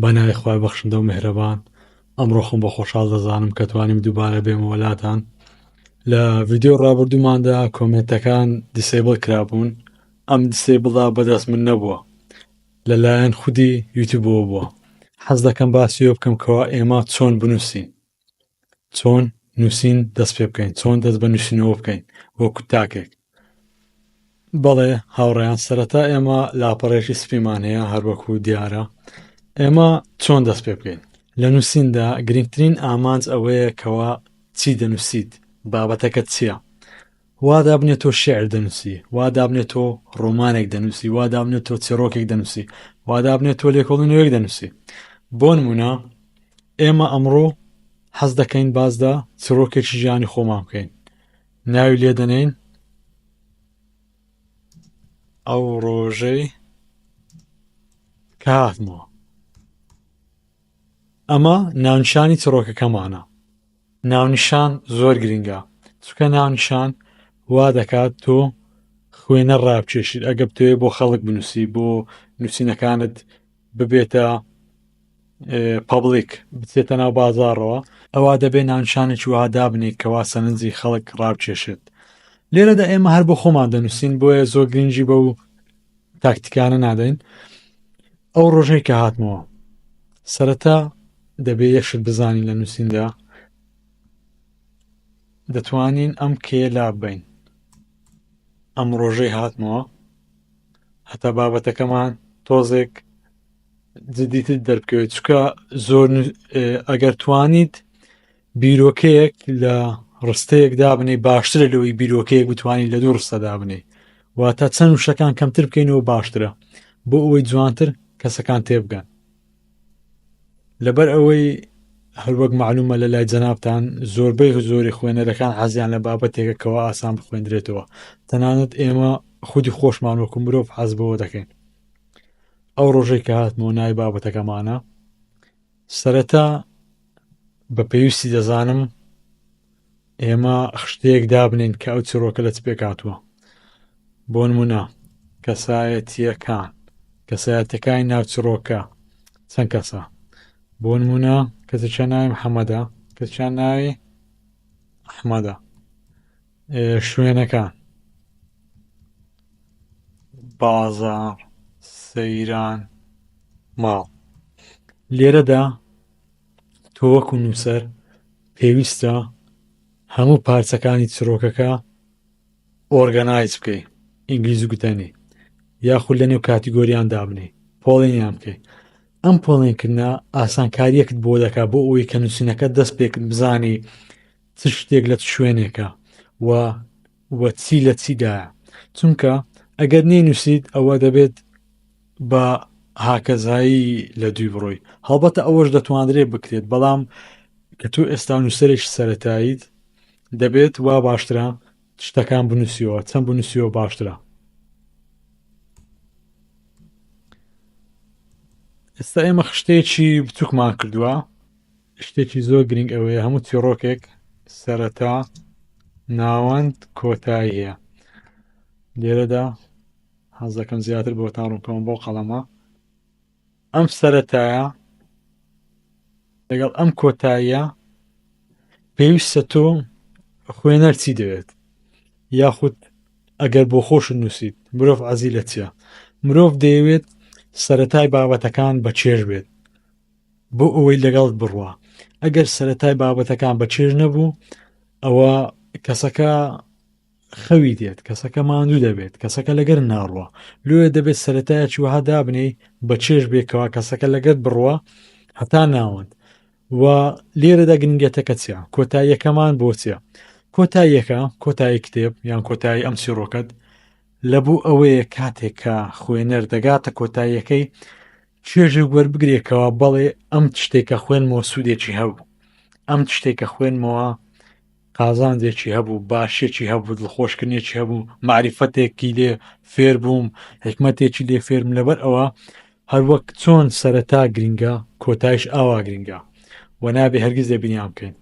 بە ناوی خوای بەخشندە و میهرەبان ئەمڕۆ خۆم بە خۆشحاڵ دەزانم کە توانیم دووبارە بێمەوە لاتان لە ڤیدیۆ ڕابردووماندا کۆمێنتەکان disable کرابوون ئەم disable ە بەدەست من نەبووە لەلایەن خودی یوتیوبەوە بووە حەز دەکەم باسی ئەوە بکەم کەوا ئێمە چۆن بنووسین چۆن نووسین دەست پێ بکەین چۆن دەست بە نووسینەوە بکەین وەکو تاکێک بەڵێ هاوڕێیان سەرەتا ئێمە لاپەڕێکی سپیمان هەیە هەروەکو دیارە ئێمە چۆن دەست پێ بکەین لە نووسیندا گرنگترین ئامانج ئەوەیە کەوا چی دەنووسیت بابەتەکە چییە وا دابنێ تۆ شعر دەنووسی وا دابنێ تۆ ڕۆمانێک دەنووسی وا دابنێ تۆ چیڕۆکێک دەنووسی وا دابنێ تۆ لێکۆڵینەوەیەک دەنووسی بۆ نمونە ئێمە ئەمڕۆ حەز دەکەین بازدا چیڕۆکێکی ژیانی خۆمان بکەین ناوی لێ دەنێین ئەو ڕۆژەی کە هاتمەوە ئەمە ناونیشانی چڕۆکەکەمانە ناونیشان زۆر گرنگە چکە ناونیشان وا دەکات تۆ خوێنەر ڕابکێشیت ئەگە بتەوێت بۆ خەڵک بنووسی بۆ نووسینەکانت ببێتە public بچێتە ناو بازاڕەوە ئەوا دەبێت ناونیشانێکی وها دابنێت کەوا سەرنجی خەڵک ڕابکێشێت لێرەدا ئێمە هەر بۆ خۆمان دەنووسین بۆیە زۆر گرنگی بەو تاکتیکانە نادەین ئەو ڕۆژەی کە هاتمەوە سەرەتا دەبێ یەک شت بزانین لە نووسیندا دەتوانین ئەم کێ لا بین ئەم ڕۆژەی هاتمەوە هەتا بابەتەکەمان تۆزێک جدیتر دەربکەوێت چکە زۆر ئەگەر توانیت بیرۆکەیەک لە ڕستەیەک دابنێی باشترە لەوەی بیرۆکەیەک بتوانیت لە دوو ڕستە دابنێی واتە چەند وشەکان کەمتر بکەینەوە باشترە بۆ ئەوەی جوانتر کەسەکان تێبگەن لەبەر ئەوەی هەروەک معلومە لە لای جەنابتان زۆربەی زۆری خوێنەرەکان حەزیان لە بابەتێکەکەەوە ئاسان بخوێندرێتەوە تەنانەت ئێمە خودی خۆشمان وەکو مرۆڤ حەز بەوە دەکەین ئەو ڕۆژەی کە هاتمەوە ناوی بابەتەکەمانە سەرەتا بە پێویستی دەزانم ئێمە خشتەیەک دابنین کە ئەو چیڕۆکە لە چ پێکهاتووە بۆ نمونە کەسایەتیەکان کەسایەتەکانی ناو چیڕۆکە چەند کەسە بۆ نمونە کەسێکیان ناوی محەممەدە کەسیان ناوی ئەحمەدە شوێنەکان بازاڕ، سەیران، ماڵ. لێرەدا تۆ وەکو نووسەر پێویستە هەموو پارچەکانی چیڕۆکەکە organize بکەی ئینگلیز گوتەنی یاخود لە نێو category یان دابنێی پۆڵێنیان بکەی ئەم پۆڵێنکردە ئاسانکاریەکت بۆ دەکات بۆ ئەوەی کە نووسینەکە دەست پێکرد بزانی چ شتێک لە چ شوێنێکە و و چی لە چیدایە چونکە ئەگەر نینوسیت ئەوە دەبێت بە هاکەزایی لە دوی بڕۆی هەڵبەتە ئەوەش دەتوانرێت بکرێت بەڵام کە تۆ ئێستا نووسەرێکی سەتاییت دەبێت وا باشترە شتەکان بنووسیەوە چەند بنووسیەوە باشترە ئێستا ئێمە خشتەیەکی بچووکمان کردووە شتێکی زۆر گرنگ ئەوەیە هەموو چیڕۆکێک سەرەتا ناوەند کۆتایی هەیە لێرەدا حەز دەکەم زیاتر بۆتان ڕوونکەم بۆ قەڵەمە ئەم سەرەتایە لەگەڵ ئەم کۆتاییە پێویستە تۆ خوێنەر چی دەوێت یاخود ئەگەر بۆ خۆشت نووسیت مرۆڤ عەزی لە چیە مرۆڤ دەیەوێت سەتای بابەتەکان بە چێژ بێت بۆ ئەوەی لەگەڵت بڕوا ئەگەر سەتای بابەتەکان بە چێژ نەبوو ئەوە کەسەکە خەوی دێت کەسەکە ماندوو دەبێت کەسەکە لەگەر ناڕوە لۆیە دەبێت سەتایەکی وەها دابنێی بە چێژ بێکەوە کەسەکە لەگەر بڕوە هەتا ناوەند و لێرەدا گرنگەتەکە چیە کۆتاییەکەمان بۆ چیە کۆتاییەکە کۆتایی کتێب یان کۆتایی ئەم چیڕۆکەت لە بۆ ئەوەیە کاتێک کە خوێنەر دەگاتە کۆتاییەکەی چێژێک وەربگرێکەوە بەڵێ ئەم شتێک کە خوێنمەوە سوودێکی هەبوو ئەم شتێک کە خوێنمەوە قازانجێکی هەبوو باشێکی هەبوو دڵخۆشکردنێکی هەبوو معریفەتێکی لێ فێر بووم حکمەتێکی لێ فێرم لەبەر ئەوە هەروەک چۆن سەرەتا گرنگە کۆتایش ئاوا گرنگە و نابێ هەرگیز لە بینیان بکەین.